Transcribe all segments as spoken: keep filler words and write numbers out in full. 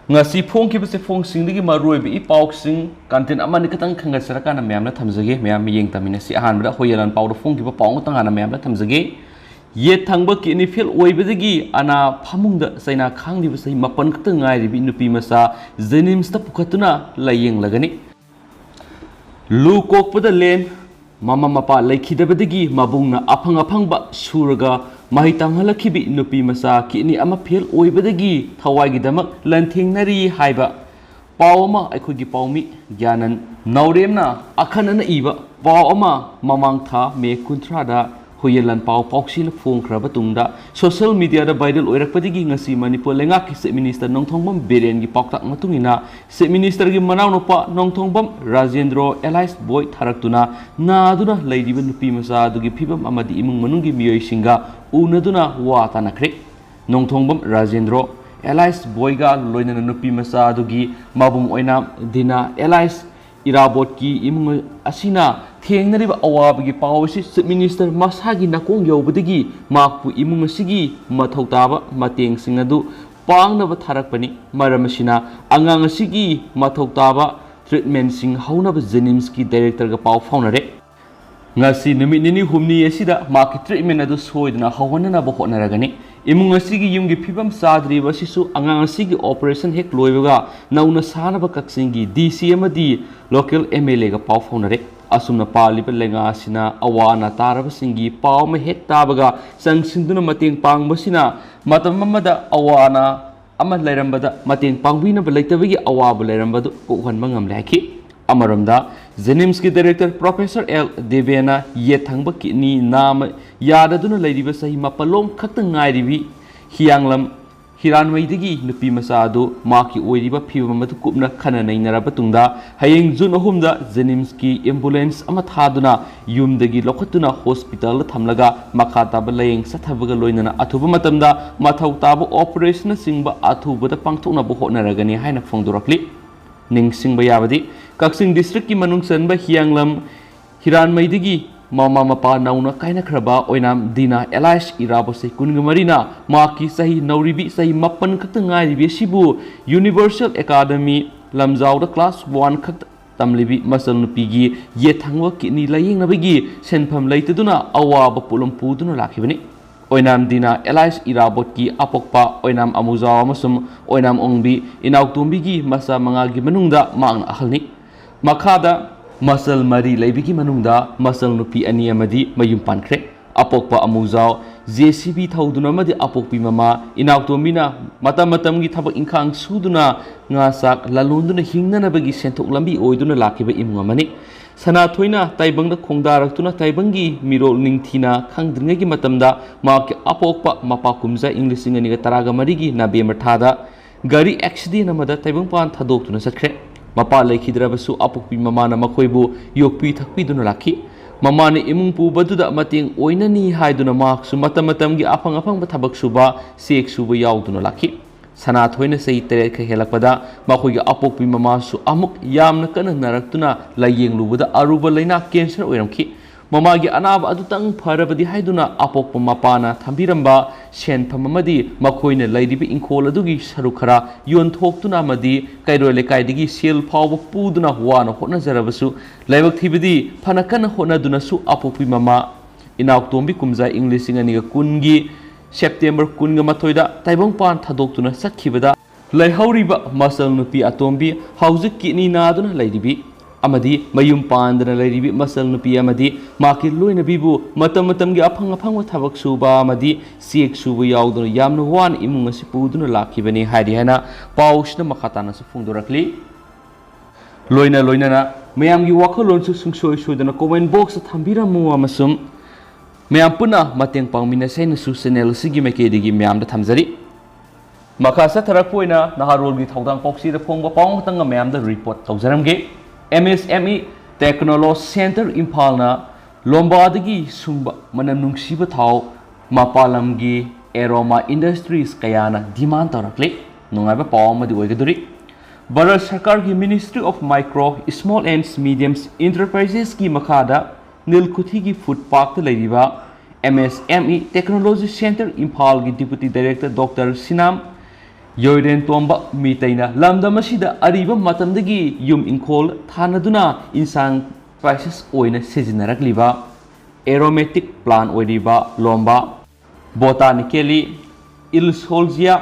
ꯉꯁꯤ ꯐꯣꯡꯈꯤꯕꯁꯦ ꯐꯣꯡꯁꯤꯡꯗꯒꯤ ꯃꯔꯨꯑꯣꯏꯕ ꯏ ꯄꯥꯎꯁꯤꯡ content ꯑꯃꯅꯤ ꯈꯛꯇꯪ ꯈꯟꯒꯠꯆꯔꯀꯥꯟꯗ ꯃꯌꯥꯝꯅ ꯊꯝꯖꯒꯦ꯫ ꯃꯌꯥꯝ ꯃꯤꯠꯌꯦꯡ ꯇꯝꯃꯤꯟꯅꯁꯤ꯫ ꯑꯍꯥꯟꯕꯗ ꯍꯣꯌꯦꯂꯥꯟ ꯄꯥꯎꯗ ꯐꯣꯡꯈꯤꯕ ꯄꯥꯎ ꯑꯃꯇꯪ ꯍꯥꯟꯅ ꯃꯌꯥꯝꯗ ꯊꯝꯖꯒꯦ꯫ ꯌꯦꯠ ꯊꯪꯕ kidney fail ꯑꯣꯏꯕꯗꯒꯤ ꯑꯅꯥ ꯐꯃꯨꯡꯗ ꯆꯩꯅꯥ ꯈꯥꯡꯂꯤꯕ ꯆꯍꯤ ꯃꯥꯄꯟ ꯈꯛꯇ ꯉꯥꯏꯔꯤꯕꯤ ꯅꯨꯄꯤ ꯃꯆꯥ JNIMSꯇ ꯄꯨꯈꯠꯇꯨꯅ ꯂꯥꯌꯦꯡꯂꯒꯅꯤ꯫ ꯂꯨ ꯀꯣꯛꯄꯗ ꯂꯦꯟ, ꯃꯃꯥ ꯃꯄꯥ ꯂꯩꯈꯤꯗꯕꯗꯒꯤ ꯃꯕꯨꯡꯅ ꯑꯐꯪ ꯑꯐꯪꯕ ꯁꯨꯔꯒ ꯃꯍꯩ ꯇꯝꯍꯜꯂꯛꯈꯤꯕꯤ ꯅꯨꯄꯤ ꯃꯆꯥ kidney ꯑꯃ fail ꯑꯣꯏꯕꯗꯒꯤ ꯊꯋꯥꯏꯒꯤꯗꯃꯛ ꯂꯥꯟꯊꯦꯡꯅꯔꯤ ꯍꯥꯏꯕ ꯄꯥꯎ ꯑꯃ ꯑꯩꯈꯣꯏꯒꯤ ꯄꯥꯎꯃꯤ ꯒ꯭ꯌꯥꯅꯟ ꯅꯥꯎꯔꯦꯝꯅ ꯑꯈꯟꯅꯅ ꯏꯕ ꯄꯥꯎ ꯑꯃ ꯃꯃꯥꯡ ꯊꯥ ꯃꯦ ꯀꯨꯟꯊ꯭ꯔꯥꯗ ꯍꯨꯌꯦꯟ ꯂꯥꯟꯄꯥꯎ ꯄꯥꯎꯆꯦꯅ ꯐꯣꯡꯈ꯭ꯔꯕ ꯇꯨꯡꯗ social mediaꯗ viral ꯑꯣꯏꯔꯛꯄꯗꯒꯤ ꯉꯁꯤ ꯃꯅꯤꯄꯨꯔ ꯂꯩꯉꯥꯛꯀꯤ Chief Minister ꯅꯣꯡꯊꯣꯡꯕꯝ ꯕꯤꯔꯦꯟꯒꯤ ꯄꯥꯎꯇꯥꯛ ꯃꯇꯨꯡ ꯏꯟꯅ Chief Ministerꯒꯤ ꯃꯅꯥꯎꯅꯨꯄꯥ ꯅꯣꯡꯊꯣꯡꯕꯝ ꯔꯥꯖꯦꯟꯗ꯭ꯔꯣ alias ꯕꯣꯏ ꯊꯥꯔꯛꯇꯨꯅ ꯅꯥꯗꯨꯅ ꯂꯩꯔꯤꯕ ꯅꯨꯄꯤ ꯃꯆꯥ ꯑꯗꯨꯒꯤ ꯐꯤꯕꯝ ꯑꯃꯗꯤ ꯏꯃꯨꯡ ꯃꯅꯨꯡꯒꯤ ꯃꯤꯑꯣꯏꯁꯤꯡꯒ ꯎꯅꯗꯨꯅ ꯋꯥ ꯇꯥꯅꯈ꯭ꯔꯦ꯫ ꯅꯣꯡꯊꯣꯡꯕꯝ ꯔꯥꯖꯦꯟꯗ꯭ꯔꯣ alias ꯕꯣꯏꯒ ꯂꯣꯏꯅꯅ ꯅꯨꯄꯤ ꯃꯆꯥ ꯑꯗꯨꯒꯤ ꯃꯕꯨꯡ ꯑꯣꯏꯅ ꯗꯤꯅꯥ alias ꯏꯔꯥꯕꯣꯠꯀꯤ ꯏꯃꯨꯡ ꯑꯁꯤꯅ ꯊꯦꯡꯅꯔꯤꯕ ꯑꯋꯥꯕꯒꯤ ꯄꯥꯎ ꯑꯁꯤ Chief Minister ꯃꯁꯥꯒꯤ ꯅꯥꯀꯣꯡ ꯌꯧꯕꯗꯒꯤ ꯃꯍꯥꯛꯄꯨ ꯏꯃꯨꯡ ꯑꯁꯤꯒꯤ ꯃꯊꯧ ꯇꯥꯕ ꯃꯇꯦꯡꯁꯤꯡ ꯑꯗꯨ ꯄꯥꯡꯅꯕ ꯊꯥꯔꯛꯄꯅꯤ꯫ ꯃꯔꯝ ꯑꯁꯤꯅ ꯑꯉꯥꯡ ꯑꯁꯤꯒꯤ ꯃꯊꯧ ꯇꯥꯕ treatmentꯁꯤꯡ ꯍꯧꯅꯕ JNIMSꯀꯤ directorꯒ ꯄꯥꯎ ꯐꯥꯎꯅꯔꯦ꯫ ꯉꯁꯤ ꯅꯨꯃꯤꯠ ꯅꯤꯅꯤ ꯍꯨꯝꯅꯤ ꯑꯁꯤꯗ ꯃꯍꯥꯛꯀꯤ treatment ꯑꯗꯨ ꯁꯣꯏꯗꯅ ꯍꯧꯍꯟꯅꯅꯕ ꯍꯣꯠꯅꯔꯒꯅꯤ꯫ ꯏꯃꯨꯡ ꯑꯁꯤꯒꯤ ꯌꯨꯝꯒꯤ ꯐꯤꯕꯝ ꯆꯥꯗ꯭ꯔꯤꯕ ꯑꯁꯤꯁꯨ ꯑꯉꯥꯡ ꯑꯁꯤꯒꯤ operation ꯍꯦꯛ ꯂꯣꯏꯕꯒ ꯅꯧꯅ ꯁꯥꯅꯕ ꯀꯛꯆꯤꯡꯒꯤ DC ꯑꯃꯗꯤ local MLAꯒ ꯄꯥꯎ ꯐꯥꯎꯅꯔꯦ꯫ ꯑꯁꯨꯝꯅ ꯄꯥꯜꯂꯤꯕ ꯂꯩꯉꯥꯛ ꯑꯁꯤꯅ ꯑꯋꯥ ꯑꯅꯥ ꯇꯥꯔꯕꯁꯤꯡꯒꯤ ꯄꯥꯎ ꯑꯃ ꯍꯦꯛ ꯇꯥꯕꯒ ꯆꯪꯁꯤꯟꯗꯨꯅ ꯃꯇꯦꯡ ꯄꯥꯡꯕꯁꯤꯅ ꯃꯇꯝ ꯑꯃꯗ ꯑꯋꯥ ꯑꯅꯥ ꯑꯃ ꯂꯩꯔꯝꯕꯗ ꯃꯇꯦꯡ ꯄꯥꯡꯕꯤꯅꯕ ꯂꯩꯇꯕꯒꯤ ꯑꯋꯥꯕ ꯂꯩꯔꯝꯕꯗꯨ ꯀꯣꯛꯍꯟꯕ ꯉꯝꯂꯦ ꯍꯥꯏꯈꯤ꯫ ꯑꯃꯔꯣꯝꯗ JNIMSꯀꯤ director Professor L ꯗꯦꯕꯦꯅ ꯌꯦꯠ ꯊꯪꯕ kidney ꯅꯥꯃ ꯌꯥꯗꯗꯨꯅ ꯂꯩꯔꯤꯕ ꯆꯍꯤ ꯃꯥꯄꯜꯂꯣꯝ ꯈꯛꯇ ꯉꯥꯏꯔꯤꯕꯤ ꯍꯤꯌꯥꯡꯂꯝ ꯍꯤꯔꯥꯟꯃꯩꯗꯒꯤ ꯅꯨꯄꯤ ꯃꯆꯥ ꯑꯗꯨ ꯃꯍꯥꯛꯀꯤ ꯑꯣꯏꯔꯤꯕ ꯐꯤꯕꯝ ꯑꯗꯨ ꯀꯨꯞꯅ ꯈꯟꯅ ꯅꯩꯅꯔꯕ ꯇꯨꯡꯗ ꯍꯌꯦꯡ June ꯑꯍꯨꯝꯗ JNIMSꯀꯤ ambulance ꯑꯃ ꯊꯥꯗꯨꯅ ꯌꯨꯝꯗꯒꯤ ꯂꯧꯈꯠꯇꯨꯅ hospitalꯗ ꯊꯝꯂꯒ ꯃꯈꯥ ꯇꯥꯕ ꯂꯥꯌꯦꯡ ꯆꯠꯊꯕꯒ ꯂꯣꯏꯅꯅ ꯑꯊꯨꯕ ꯃꯇꯝꯗ ꯃꯊꯧ ꯇꯥꯕ operationꯅꯆꯤꯡꯕ ꯑꯊꯨꯕꯗ ꯄꯥꯡꯊꯣꯛꯅꯕ ꯍꯣꯠꯅꯔꯒꯅꯤ ꯍꯥꯏꯅ ꯐꯣꯡꯗꯣꯔꯛꯂꯤ꯫ ꯅꯤꯡꯁꯤꯡꯕ ꯌꯥꯕꯗꯤ, ꯀꯛꯆꯤꯡ districtꯀꯤ ꯃꯅꯨꯡ ꯆꯟꯕ ꯍꯤꯌꯥꯡꯂꯝ ꯍꯤꯔꯥꯟꯃꯩꯗꯒꯤ ꯃꯃꯥ ꯃꯄꯥ ꯅꯧꯅ ꯀꯥꯏꯅꯈ꯭ꯔꯕ ꯑꯣꯏꯅꯥꯝ ꯗꯤꯅꯥ ꯑꯦꯂꯥꯏꯁ ꯏꯔꯥꯕꯣꯠꯁꯦ ꯀꯨꯟꯒ ꯃꯔꯤꯅ ꯃꯍꯥꯛꯀꯤ ꯆꯍꯤ ꯅꯧꯔꯤꯕꯤ, ꯆꯍꯤ ꯃꯥꯄꯟ ꯈꯛꯇ ꯉꯥꯏꯔꯤꯕꯤ ꯑꯁꯤꯕꯨ ꯌꯨꯅꯤꯚꯔꯁꯦꯜ ꯑꯦꯀꯥꯗꯃꯤ ꯂꯝꯖꯥꯎꯗ ꯀ꯭ꯂꯥꯁ ꯋꯥꯟ ꯈꯛꯇ ꯇꯝꯂꯤꯕꯤ ꯃꯆꯜꯅꯨꯄꯤꯒꯤ ꯌꯦꯠ ꯊꯪꯕ ꯀꯤꯠꯅꯤ ꯂꯥꯌꯦꯡꯅꯕꯒꯤ ꯁꯦꯟꯐꯝ ꯂꯩꯇꯗꯨꯅ ꯑꯋꯥꯕ ꯄꯣꯠꯂꯨꯝ ꯄꯨꯗꯨꯅ ꯂꯥꯛꯈꯤꯕꯅꯤ꯫ ꯑꯣꯏꯅꯥꯝ ꯗꯤꯅꯥ ꯑꯦꯂꯥꯏꯁ ꯏꯔꯥꯕꯣꯠꯀꯤ ꯑꯄꯣꯛꯄ ꯑꯣꯏꯅꯥꯝ ꯑꯃꯨꯖꯥꯎ ꯑꯃꯁꯨꯡ ꯑꯣꯏꯅꯥꯝ ꯑꯣꯡꯕꯤ ꯏꯅꯥꯎꯇꯣꯝꯕꯤꯒꯤ ꯃꯆꯥ ꯃꯉꯥꯒꯤ ꯃꯅꯨꯡꯗ ꯃꯍꯥꯛꯅ ꯑꯍꯜꯅꯤ꯫ ꯃꯈꯥꯗ ꯃꯆꯜ ꯃꯔꯤ ꯂꯩꯕꯤꯒꯤ ꯃꯅꯨꯡꯗ ꯃꯆꯜ ꯅꯨꯄꯤ ꯑꯅꯤ ꯑꯃꯗꯤ ꯃꯌꯨꯝ ꯄꯥꯟꯈ꯭ꯔꯦ꯫ ꯑꯄꯣꯛꯄ ꯑꯃꯨꯖꯥꯎ ꯖꯦ ꯁꯤ ꯕꯤ ꯊꯧꯗꯨꯅ ꯑꯃꯗꯤ ꯑꯄꯣꯛꯄꯤ ꯃꯃꯥ ꯏꯅꯥꯎꯇꯣꯝꯕꯤꯅ ꯃꯇꯝ ꯃꯇꯝꯒꯤ ꯊꯕꯛ ꯏꯪꯈꯥꯡ ꯁꯨꯗꯨꯅ ꯉꯥ ꯆꯥꯛ ꯂꯂꯣꯟꯗꯨꯅ ꯍꯤꯡꯅꯅꯕꯒꯤ ꯁꯦꯟꯊꯣꯛ ꯂꯝꯕꯤ ꯑꯣꯏꯗꯨꯅ ꯂꯥꯛꯈꯤꯕ ꯏꯃꯨꯡ ꯑꯃꯅꯤ꯫ ꯁꯅꯥꯊꯣꯏꯅ ꯇꯥꯏꯕꯪꯗ ꯈꯣꯡꯗꯥꯔꯛꯇꯨꯅ ꯇꯥꯏꯕꯪꯒꯤ ꯃꯤꯔꯣꯜ ꯅꯤꯡꯊꯤꯅ ꯈꯪꯗ꯭ꯔꯤꯉꯩꯒꯤ ꯃꯇꯝꯗ ꯃꯍꯥꯛꯀꯤ ꯑꯄꯣꯛꯄ ꯃꯄꯥ ꯀꯨꯝꯖꯥ ꯏꯪ ꯂꯤꯁꯤꯡ ꯑꯅꯤꯒ ꯇꯔꯥꯒ ꯃꯔꯤꯒꯤ ꯅꯕꯦꯝꯕꯔ ꯊꯥꯗ ꯒꯥꯔꯤ ꯑꯦꯛꯁꯤꯗꯦꯟ ꯑꯃꯗ ꯇꯥꯏꯕꯪꯄꯥꯟ ꯊꯥꯗꯣꯛꯇꯨꯅ ꯆꯠꯈ꯭ꯔꯦ꯫ ꯃꯄꯥ ꯂꯩꯈꯤꯗ꯭ꯔꯕꯁꯨ ꯑꯄꯣꯛꯄꯤ ꯃꯃꯥꯅ ꯃꯈꯣꯏꯕꯨ ꯌꯣꯛꯄꯤ ꯊꯛꯄꯤꯗꯨꯅ ꯂꯥꯛꯈꯤ꯫ ꯃꯃꯥꯅ ꯏꯃꯨꯡ ꯄꯨꯕꯗꯨꯗ ꯃꯇꯦꯡ ꯑꯣꯏꯅꯅꯤ ꯍꯥꯏꯗꯨꯅ ꯃꯍꯥꯛꯁꯨ ꯃꯇꯝ ꯃꯇꯝꯒꯤ ꯑꯐꯪ ꯑꯐꯪꯕ ꯊꯕꯛ ꯁꯨꯕ, ꯆꯦꯛ ꯁꯨꯕ ꯌꯥꯎꯗꯨꯅ ꯂꯥꯛꯈꯤ꯫ ꯁꯅꯥꯊꯣꯏꯅ ꯆꯍꯤ ꯇꯔꯦꯠ ꯈꯛ ꯍꯦꯜꯂꯛꯄꯗ ꯃꯈꯣꯏꯒꯤ ꯑꯄꯣꯛꯄꯤ ꯃꯃꯥꯁꯨ ꯑꯃꯨꯛ ꯌꯥꯝꯅ ꯀꯟꯅ ꯅꯥꯔꯛꯇꯨꯅ ꯂꯥꯌꯦꯡꯂꯨꯕꯗ ꯑꯔꯨꯕ ꯂꯩꯅꯥ ꯀꯦꯟꯁꯔ ꯑꯣꯏꯔꯝꯈꯤ꯫ ꯃꯃꯥꯒꯤ ꯑꯅꯥꯕ ꯑꯗꯨꯇꯪ ꯐꯔꯕꯗꯤ ꯍꯥꯏꯗꯨꯅ ꯑꯄꯣꯛꯄ ꯃꯄꯥꯅ ꯊꯝꯕꯤꯔꯝꯕ ꯁꯦꯟꯐꯝ ꯑꯃꯗꯤ ꯃꯈꯣꯏꯅ ꯂꯩꯔꯤꯕ ꯏꯪꯈꯣꯜ ꯑꯗꯨꯒꯤ ꯁꯔꯨꯛ ꯈꯔ ꯌꯣꯟꯊꯣꯛꯇꯨꯅ ꯑꯃꯗꯤ ꯀꯩꯔꯣꯏ ꯂꯩꯀꯥꯏꯗꯒꯤ ꯁꯦꯜ ꯐꯥꯎꯕ ꯄꯨꯗꯨꯅ ꯋꯥꯅ ꯍꯣꯠꯅꯖꯔꯕꯁꯨ, ꯂꯥꯏꯕꯛ ꯊꯤꯕꯗꯤ ꯐꯅ ꯀꯟꯅ ꯍꯣꯠꯅꯗꯨꯅꯁꯨ ꯑꯄꯣꯛꯄꯤ ꯃꯃꯥ ꯏꯅꯥꯎꯇꯣꯝꯕꯤ ꯀꯨꯝꯖꯥ ꯏꯪ ꯂꯤꯁꯤꯡ ꯑꯅꯤꯒ ꯀꯨꯟꯒꯤ ꯁꯦꯞꯇꯦꯝꯕꯔ ꯀꯨꯟꯒ ꯃꯥꯊꯣꯏꯗ ꯇꯥꯏꯕꯪꯄꯥꯟ ꯊꯥꯗꯣꯛꯇꯨꯅ ꯆꯠꯈꯤꯕꯗ, ꯂꯩꯍꯧꯔꯤꯕ ꯃꯆꯜ ꯅꯨꯄꯤ ꯑꯇꯣꯝꯕꯤ ꯍꯧꯖꯤꯛ ꯀꯤꯠꯅꯤ ꯅꯥꯗꯨꯅ ꯂꯩꯔꯤꯕꯤ ꯑꯃꯗꯤ ꯃꯌꯨꯝ ꯄꯥꯟꯗꯅ ꯂꯩꯔꯤꯕꯤ ꯃꯆꯜ ꯅꯨꯄꯤ ꯑꯃꯗꯤ ꯃꯍꯥꯛꯀꯤ ꯂꯣꯏꯅꯕꯤꯕꯨ ꯃꯇꯝ ꯃꯇꯝꯒꯤ ꯑꯐꯪ ꯑꯐꯪꯕ ꯊꯕꯛ ꯁꯨꯕ ꯑꯃꯗꯤ ꯆꯦꯛ ꯁꯨꯕ ꯌꯥꯎꯗꯨꯅ ꯌꯥꯝꯅ ꯋꯥꯅ ꯏꯃꯨꯡ ꯑꯁꯤ ꯄꯨꯗꯨꯅ ꯂꯥꯛꯈꯤꯕꯅꯤ ꯍꯥꯏꯔꯤ ꯍꯥꯏꯅ ꯄꯥꯎꯁꯤꯅ ꯃꯈꯥ ꯇꯥꯅꯁꯨ ꯐꯣꯡꯗꯣꯔꯛꯂꯤ꯫ ꯂꯣꯏꯅ ꯂꯣꯏꯅꯅ ꯃꯌꯥꯝꯒꯤ ꯋꯥꯈꯜꯂꯣꯟꯁꯨ ꯁꯨꯡꯁꯣꯏ ꯁꯣꯏꯗꯅ comment boxꯇ ꯊꯝꯕꯤꯔꯝꯃꯨ ꯑꯃꯁꯨꯡ ꯃꯌꯥꯝ ꯄꯨꯟꯅ ꯃꯇꯦꯡ ꯄꯥꯡꯃꯤꯟꯅꯁꯦ ꯍꯥꯏꯅꯁꯨ channel ꯑꯁꯤꯒꯤ ꯃꯥꯏꯀꯩꯗꯒꯤ ꯃꯌꯥꯝꯗ ꯊꯝꯖꯔꯤ꯫ ꯃꯈꯥ ꯆꯠꯊꯔꯛꯄ ꯑꯣꯏꯅ ꯅꯍꯥꯔꯣꯜꯒꯤ ꯊꯧꯗꯥꯡ ꯄꯥꯎꯆꯦꯗ ꯐꯣꯡꯕ ꯄꯥꯎ ꯑꯃꯈꯛꯇꯪꯒ ꯃꯌꯥꯝꯗ report ꯇꯧꯖꯔꯝꯒꯦ꯫ M S M E Technology Centre ꯏꯝꯐꯥꯜꯅ ꯂꯣꯝꯕꯥꯗꯒꯤ ꯁꯨꯡꯕ ꯃꯅꯝ ꯅꯨꯡꯁꯤꯕ ꯊꯥꯎ ꯃꯄꯥꯟ ꯂꯝꯒꯤ Aroma Industries ꯀꯌꯥꯅ demand ꯇꯧꯔꯛꯂꯤ꯫ ꯅꯨꯡꯉꯥꯏꯕ ꯄꯥꯎ ꯑꯃꯗꯤ ꯑꯣꯏꯒꯗꯧꯔꯤ꯫ ꯚꯥꯔꯠ ꯁꯔꯀꯥꯔꯒꯤ Ministry of Micro, Small and Medium Enterprises ꯀꯤ ꯃꯈꯥꯗ ꯅꯤꯜꯀꯨꯊꯤꯒꯤ ꯐꯨꯗ ꯄꯥꯔꯛꯇ ꯂꯩꯔꯤꯕ ꯑꯦꯝ ꯑꯦꯁ ꯑꯦꯝ ꯏ ꯇꯦꯛꯅꯣꯂꯣꯖꯤ ꯁꯦꯟꯇꯔ ꯏꯝꯐꯥꯜꯒꯤ ꯗꯤꯄꯨꯇꯤ ꯗꯥꯏꯔꯦꯛꯇꯔ ꯗꯣꯛꯇꯔ ꯁꯤꯅꯥꯝ ꯌꯣꯏꯔꯦꯟꯇꯣꯝꯕ ꯃꯤꯇꯩꯅ ꯂꯝꯗꯝ ꯑꯁꯤꯗ ꯑꯔꯤꯕ ꯃꯇꯝꯗꯒꯤ ꯌꯨꯝ ꯏꯪꯈꯣꯜ ꯊꯥꯅꯗꯨꯅ ꯏꯟꯁꯥꯡ ꯁ꯭ꯄꯥꯏꯁꯦꯁ ꯑꯣꯏꯅ ꯁꯤꯖꯤꯟꯅꯔꯛꯂꯤꯕ ꯑꯦꯔꯣꯃꯦꯇꯤꯛ ꯄ꯭ꯂꯥꯟ ꯑꯣꯏꯔꯤꯕ ꯂꯣꯝꯕꯥ, ꯕꯣꯇꯥꯅꯤꯀꯦꯂꯤ ꯏꯜꯁꯣꯜꯖꯤꯌꯥ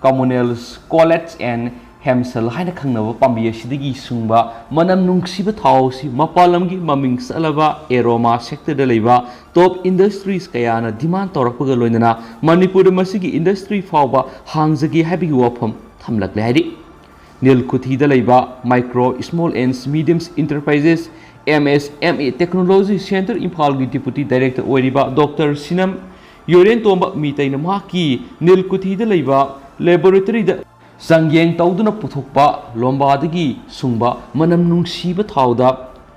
ꯀꯃꯨꯅꯦꯜꯁ ꯀꯣꯂꯦꯠꯁ ꯑꯦꯟ ꯍꯦꯝꯁꯦꯜ ꯍꯥꯏꯅ ꯈꯪꯅꯕ ꯄꯥꯝꯕꯤ ꯑꯁꯤꯗꯒꯤ ꯁꯨꯡꯕ ꯃꯅꯝ ꯅꯨꯡꯁꯤꯕ ꯊꯥꯎ ꯑꯁꯤ ꯃꯄꯥꯟ ꯂꯝꯒꯤ ꯃꯃꯤꯡ ꯆꯠꯂꯕ ꯑꯦꯔꯣꯃꯥ ꯁꯦꯛꯇꯔꯗ ꯂꯩꯕ ꯇꯣꯞ ꯏꯟꯗꯁꯇ꯭ꯔꯤꯁ ꯀꯌꯥꯅ ꯗꯤꯃꯥꯟ ꯇꯧꯔꯛꯄꯒ ꯂꯣꯏꯅꯅ ꯃꯅꯤꯄꯨꯔꯗ ꯃꯁꯤꯒꯤ ꯏꯟꯗꯁꯇ꯭ꯔꯤ ꯐꯥꯎꯕ ꯍꯥꯡꯖꯒꯦ ꯍꯥꯏꯕꯒꯤ ꯋꯥꯐꯝ ꯊꯝꯂꯛꯂꯦ ꯍꯥꯏꯔꯤ꯫ ꯅꯤꯜꯀꯨꯊꯤꯗ ꯂꯩꯕ Micro, Small and Medium Enterprises, M S M E Technology Centre ꯏꯝꯐꯥꯜꯒꯤ ꯗꯤꯄꯨꯇꯤ ꯗꯥꯏꯔꯦꯛꯇꯔ ꯑꯣꯏꯔꯤꯕ ꯗꯣꯛꯇꯔ ꯁꯤꯅꯝ ꯌꯣꯏꯔꯦꯟꯇꯣꯝꯕ ꯃꯤꯇꯩꯅ ꯃꯍꯥꯛꯀꯤ ꯅꯤꯜꯀꯨꯊꯤꯗ ꯂꯩꯕ ꯂꯦꯕꯣꯔꯦꯇꯔꯤꯗ ꯆꯥꯡꯌꯦꯡ ꯇꯧꯗꯨꯅ ꯄꯨꯊꯣꯛꯄ ꯂꯣꯝꯕꯥꯗꯒꯤ ꯁꯨꯡꯕ ꯃꯅꯝ ꯅꯨꯡꯁꯤꯕ ꯊꯥꯎꯗ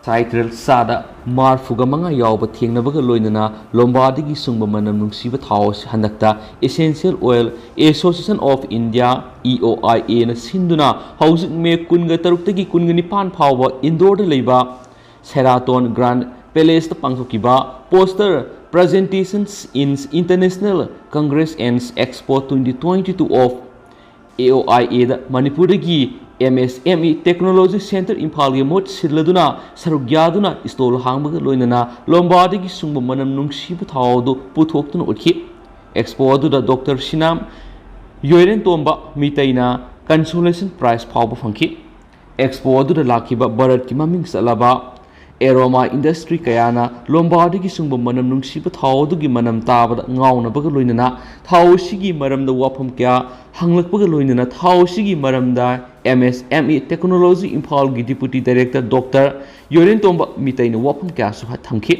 ꯁꯥꯏꯇ꯭ꯔꯦꯜ ꯆꯥꯗ ꯃꯥꯔꯐꯨꯒ ꯃꯉꯥ ꯌꯥꯎꯕ ꯊꯦꯡꯅꯕꯒ ꯂꯣꯏꯅꯅ ꯂꯣꯝꯕꯥꯗꯒꯤ ꯁꯨꯡꯕ ꯃꯅꯝ ꯅꯨꯡꯁꯤꯕ ꯊꯥꯎ ꯑꯁꯤ ꯍꯟꯗꯛꯇ Essential Oil Association of India, E O I A ꯅ ꯁꯤꯟꯗꯨꯅ ꯍꯧꯖꯤꯛ ꯃꯦ ꯀꯨꯟꯒ ꯇꯔꯨꯛꯇꯒꯤ ꯀꯨꯟꯒ ꯅꯤꯄꯥꯟ ꯐꯥꯎꯕ ꯏꯟꯗꯣꯔꯗ ꯂꯩꯕ ꯁꯦꯔꯥꯇꯣꯟ ꯒ꯭ꯔꯥꯟ ꯄꯦꯂꯦꯁꯇ ꯄꯥꯡꯊꯣꯛꯈꯤꯕ Poster Presentations in International Congress and Expo twenty twenty-two of A O I A ꯗ ꯃꯅꯤꯄꯨꯔꯗꯒꯤ M S M E Technology Centre ꯏꯝꯐꯥꯜꯒꯤ ꯃꯍꯨꯠ ꯁꯤꯜꯂꯗꯨꯅ ꯁꯔꯨꯛ ꯌꯥꯗꯨꯅ ꯏꯁꯇꯣꯜ ꯍꯥꯡꯕꯒ ꯂꯣꯏꯅꯅ ꯂꯣꯝꯕꯥꯗꯒꯤ ꯁꯨꯡꯕ ꯃꯅꯝ ꯅꯨꯡꯁꯤꯕ ꯊꯥꯎ ꯑꯗꯨ ꯄꯨꯊꯣꯛꯇꯨꯅ ꯎꯠꯈꯤ꯫ ꯑꯦꯛꯁꯄꯣ ꯑꯗꯨꯗ ꯗꯣꯛꯇꯔ ꯁꯤꯅꯥꯝ ꯌꯣꯏꯔꯦꯟꯇꯣꯝꯕ ꯃꯤꯇꯩꯅ consolation prize ꯐꯥꯎꯕ ꯐꯪꯈꯤ꯫ ꯑꯦꯛꯁꯄꯣ ꯑꯗꯨꯗ ꯂꯥꯛꯈꯤꯕ ꯚꯥꯔꯠꯀꯤ ꯃꯃꯤꯡ ꯆꯠꯂꯕ ꯑꯦꯔꯣꯃꯥ ꯏꯟꯗꯁꯇ꯭ꯔꯤ ꯀꯌꯥꯅ ꯂꯣꯝꯕꯥꯗꯒꯤ ꯁꯨꯡꯕ ꯃꯅꯝ ꯅꯨꯡꯁꯤꯕ ꯊꯥꯎ ꯑꯗꯨꯒꯤ ꯃꯅꯝ ꯇꯥꯕꯗ ꯉꯥꯎꯅꯕꯒ ꯂꯣꯏꯅꯅ ꯊꯥꯎ ꯑꯁꯤꯒꯤ ꯃꯔꯝꯗ ꯋꯥꯐꯝ ꯀꯌꯥ ꯍꯪꯂꯛꯄꯒ ꯂꯣꯏꯅꯅ ꯊꯥꯎ ꯑꯁꯤꯒꯤ ꯃꯔꯝꯗ M S M E Technology ꯏꯝꯐꯥꯜꯒꯤ ꯗꯤꯄꯨꯇꯤ ꯗꯥꯏꯔꯦꯛꯇꯔ ꯗꯣꯛꯇꯔ ꯌꯣꯏꯔꯦꯟꯇꯣꯝꯕ ꯃꯤꯇꯩꯅ ꯋꯥꯐꯝ ꯀꯌꯥꯁꯨ ꯊꯝꯈꯤ꯫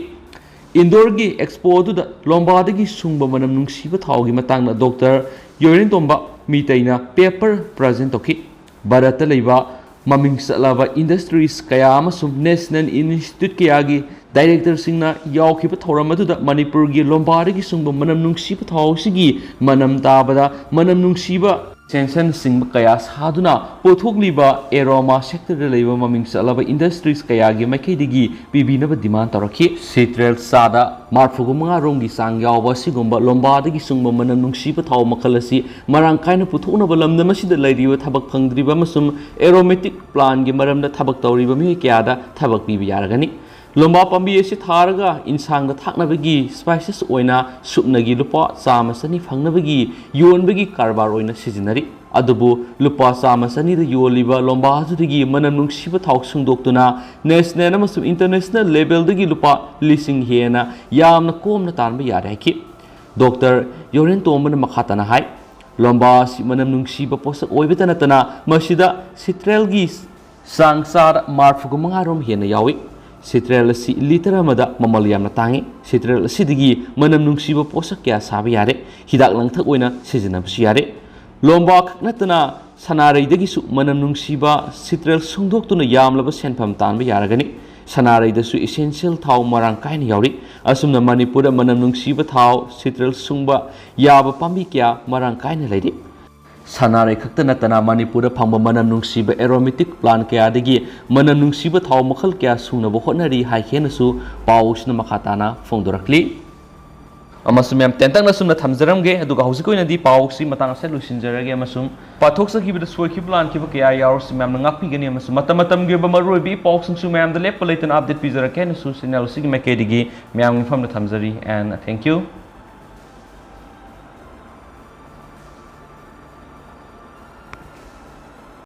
ꯏꯟꯗꯣꯔꯒꯤ ꯑꯦꯛꯁꯄꯣ ꯑꯗꯨꯗ ꯂꯣꯝꯕꯥꯗꯒꯤ ꯁꯨꯡꯕ ꯃꯅꯝ ꯅꯨꯡꯁꯤꯕ ꯊꯥꯎꯒꯤ ꯃꯇꯥꯡꯗ ꯗꯣꯛꯇꯔ ꯌꯣꯏꯔꯦꯟꯇꯣꯝꯕ ꯃꯤꯇꯩꯅ ꯄꯦꯄꯔ ꯄ꯭ꯔꯖꯦꯟ ꯇꯧꯈꯤ꯫ ꯚꯥꯔꯠꯇ ꯂꯩꯕ ꯃꯃꯤꯡ ꯆꯠꯂꯕ ꯏꯟꯗꯁꯇ꯭ꯔꯤꯁ ꯀꯌꯥ ꯑꯃꯁꯨꯡ ꯅꯦꯁꯅꯦꯜ ꯏꯟꯁꯇꯤꯇ꯭ꯌꯨꯠ ꯀꯌꯥꯒꯤ ꯗꯥꯏꯔꯦꯛꯇꯔꯁꯤꯡꯅ ꯌꯥꯎꯈꯤꯕ ꯊꯧꯔꯝ ꯑꯗꯨꯗ ꯃꯅꯤꯄꯨꯔꯒꯤ ꯂꯣꯝꯕꯥꯗꯒꯤ ꯁꯨꯡꯕ ꯃꯅꯝ ꯅꯨꯡꯁꯤꯕ ꯊꯥꯎ ꯑꯁꯤꯒꯤ ꯃꯅꯝ ꯇꯥꯕꯗ ꯃꯅꯝ ꯅꯨꯡꯁꯤꯕ ꯁꯦꯟꯁꯟꯅꯆꯤꯡꯕ ꯀꯌꯥ ꯁꯥꯗꯨꯅ ꯄꯨꯊꯣꯛꯂꯤꯕ ꯑꯦꯔꯣꯃꯥ ꯁꯦꯛꯇꯔꯗ ꯂꯩꯕ ꯃꯃꯤꯡ ꯆꯠꯂꯕ ꯏꯟꯗꯁꯇ꯭ꯔꯤꯁ ꯀꯌꯥꯒꯤ ꯃꯥꯏꯀꯩꯗꯒꯤ ꯄꯤꯕꯤꯅꯕ ꯗꯤꯃꯥꯟ ꯇꯧꯔꯛꯈꯤ꯫ ꯁꯤꯇ꯭ꯔꯦꯜ ꯆꯥꯗ ꯃꯔꯐꯨꯒ ꯃꯉꯥ ꯔꯣꯝꯒꯤ ꯆꯥꯡ ꯌꯥꯎꯕ ꯑꯁꯤꯒꯨꯝꯕ ꯂꯣꯝꯕꯥꯗꯒꯤ ꯁꯨꯡꯕ ꯃꯅꯝ ꯅꯨꯡꯁꯤꯕ ꯊꯥꯎ ꯃꯈꯜ ꯑꯁꯤ ꯃꯔꯥꯡ ꯀꯥꯏꯅ ꯄꯨꯊꯣꯛꯅꯕ ꯂꯝꯗꯝ ꯑꯁꯤꯗ ꯂꯩꯔꯤꯕ ꯊꯕꯛ ꯐꯪꯗ꯭ꯔꯤꯕ ꯑꯃꯁꯨꯡ ꯑꯦꯔꯣꯃꯦꯇꯤꯛ ꯄ꯭ꯂꯥꯟꯒꯤ ꯃꯔꯝꯗ ꯊꯕꯛ ꯇꯧꯔꯤꯕ ꯃꯤꯑꯣꯏ ꯀꯌꯥꯗ ꯊꯕꯛ ꯄꯤꯕ ꯌꯥꯔꯒꯅꯤ꯫ ꯂꯣꯝꯕꯥ ꯄꯥꯝꯕꯤ ꯑꯁꯤ ꯊꯥꯔꯒ ꯏꯟꯁꯥꯡꯗ ꯊꯥꯛꯅꯕꯒꯤ ꯁ꯭ꯄꯥꯏꯁꯦꯁ ꯑꯣꯏꯅ ꯁꯨꯞꯅꯒꯤ ꯂꯨꯄꯥ ꯆꯥꯝꯃ ꯆꯅꯤ ꯐꯪꯅꯕꯒꯤ ꯌꯣꯟꯕꯒꯤ ꯀꯔꯕꯥꯔ ꯑꯣꯏꯅ ꯁꯤꯖꯤꯟꯅꯔꯤ꯫ ꯑꯗꯨꯕꯨ ꯂꯨꯄꯥ ꯆꯥꯝꯃ ꯆꯅꯤꯗ ꯌꯣꯜꯂꯤꯕ ꯂꯣꯝꯕꯥ ꯑꯗꯨꯗꯒꯤ ꯃꯅꯝ ꯅꯨꯡꯁꯤꯕ ꯊꯥꯎ ꯁꯨꯡꯗꯣꯛꯇꯨꯅ ꯅꯦꯁꯅꯦꯜ ꯑꯃꯁꯨꯡ ꯏꯟꯇꯔꯅꯦꯁꯅꯦꯜ ꯂꯦꯚꯦꯜꯗꯒꯤ ꯂꯨꯄꯥ ꯂꯤꯁꯤꯡ ꯍꯦꯟꯅ ꯌꯥꯝꯅ ꯀꯣꯝꯅ ꯇꯥꯟꯕ ꯌꯥꯔꯦ ꯍꯥꯏꯈꯤ꯫ ꯗꯣꯛꯇꯔ ꯌꯣꯔꯦꯟ ꯇꯣꯝꯕꯅ ꯃꯈꯥ ꯇꯥꯅ ꯍꯥꯏ, ꯂꯣꯝꯕꯥ ꯑꯁꯤ ꯃꯅꯝ ꯅꯨꯡꯁꯤꯕ ꯄꯣꯠꯁꯛ ꯑꯣꯏꯕꯇ ꯅꯠꯇꯅ ꯃꯁꯤꯗ ꯁꯤꯇ꯭ꯔꯦꯜꯒꯤ ꯆꯥꯡ ꯆꯥꯗ ꯃꯔꯐꯨꯒ ꯃꯉꯥ ꯔꯣꯝ ꯍꯦꯟꯅ ꯌꯥꯎꯏ꯫ ꯁꯤꯇ꯭ꯔꯦꯜ ꯑꯁꯤ ꯂꯤꯇꯔ ꯑꯃꯗ ꯃꯃꯜ ꯌꯥꯝꯅ ꯇꯥꯡꯏ꯫ ꯁꯤꯇ꯭ꯔꯦꯜ ꯑꯁꯤꯗꯒꯤ ꯃꯅꯝ ꯅꯨꯡꯁꯤꯕ ꯄꯣꯠꯁꯛ ꯀꯌꯥ ꯁꯥꯕ ꯌꯥꯔꯦ꯫ ꯍꯤꯗꯥꯛ ꯂꯥꯡꯊꯛ ꯑꯣꯏꯅ ꯁꯤꯖꯤꯟꯅꯕꯁꯨ ꯌꯥꯔꯦ꯫ ꯂꯣꯝꯕꯥ ꯈꯛ ꯅꯠꯇꯅ ꯁꯅꯥꯔꯩꯗꯒꯤꯁꯨ ꯃꯅꯝ ꯅꯨꯡꯁꯤꯕ ꯁꯤꯇ꯭ꯔꯦꯜ ꯁꯨꯡꯗꯣꯛꯇꯨꯅ ꯌꯥꯝꯂꯕ ꯁꯦꯟꯐꯝ ꯇꯥꯟꯕ ꯌꯥꯔꯒꯅꯤ꯫ ꯁꯅꯥꯔꯩꯗꯁꯨ ꯏꯁꯦꯟꯁꯤꯌꯦꯜ ꯊꯥꯎ ꯃꯔꯥꯡ ꯀꯥꯏꯅ ꯌꯥꯎꯔꯤ꯫ ꯑꯁꯨꯝꯅ ꯃꯅꯤꯄꯨꯔꯗ ꯃꯅꯝ ꯅꯨꯡꯁꯤꯕ ꯊꯥꯎ ꯁꯤꯇ꯭ꯔꯦꯜ ꯁꯨꯡꯕ ꯌꯥꯕ ꯄꯥꯝꯕꯤ ꯀꯌꯥ ꯃꯔꯥꯡ ꯀꯥꯏꯅ ꯂꯩꯔꯤ꯫ ꯁꯅꯥꯔꯩ ꯈꯛꯇ ꯅꯠꯇꯅ ꯃꯅꯤꯄꯨꯔꯗ ꯐꯪꯕ ꯃꯅꯝ ꯅꯨꯡꯁꯤꯕ ꯑꯦꯔꯣꯃꯦꯇꯤꯛ ꯄ꯭ꯂꯥꯟ ꯀꯌꯥꯗꯒꯤ ꯃꯅꯝ ꯅꯨꯡꯁꯤꯕ ꯊꯥꯎ ꯃꯈꯜ ꯀꯌꯥ ꯁꯨꯅꯕ ꯍꯣꯠꯅꯔꯤ ꯍꯥꯏ ꯍꯦꯟꯅꯁꯨ ꯄꯥꯎꯁꯤꯅ ꯃꯈꯥ ꯇꯥꯅ ꯐꯣꯡꯗꯣꯔꯛꯂꯤ꯫ ꯑꯃꯁꯨꯡ ꯃꯌꯥꯝ ꯇꯦꯟꯇꯛꯅ ꯁꯨꯝꯅ ꯊꯝꯖꯔꯝꯒꯦ, ꯑꯗꯨꯒ ꯍꯧꯖꯤꯛꯀꯤ ꯑꯣꯏꯅꯗꯤ ꯄꯥꯎꯁꯤ ꯃꯇꯥꯡ ꯑꯁꯤꯗ ꯂꯣꯏꯁꯤꯟꯖꯔꯒꯦ, ꯑꯃꯁꯨꯡ ꯄꯥꯊꯣꯛꯆꯈꯤꯕꯗ ꯁꯣꯏꯈꯤꯕ ꯂꯥꯟꯈꯤꯕ ꯀꯌꯥ ꯌꯥꯎꯔꯁꯨ ꯃꯌꯥꯝꯅ ꯉꯥꯛꯄꯤꯒꯅꯤ, ꯑꯃꯁꯨꯡ ꯃꯇꯝ ꯃꯇꯝꯒꯤ ꯑꯣꯏꯕ ꯃꯔꯨꯑꯣꯏꯕ ꯏ ꯄꯥꯎꯁꯤꯡꯁꯨ ꯃꯌꯥꯝꯗ ꯂꯦꯞꯄ ꯂꯩꯇꯅ ꯑꯞꯗꯦꯠ ꯄꯤꯖꯔꯛꯀꯦ ꯍꯥꯏꯅꯁꯨ ꯆꯦꯅꯦꯜ ꯑꯁꯤꯒꯤ ꯃꯥꯏꯀꯩꯗꯒꯤ ꯃꯌꯥꯝꯒꯤ ꯃꯐꯝꯗ ꯊꯝꯖꯔꯤ꯫ And thank you.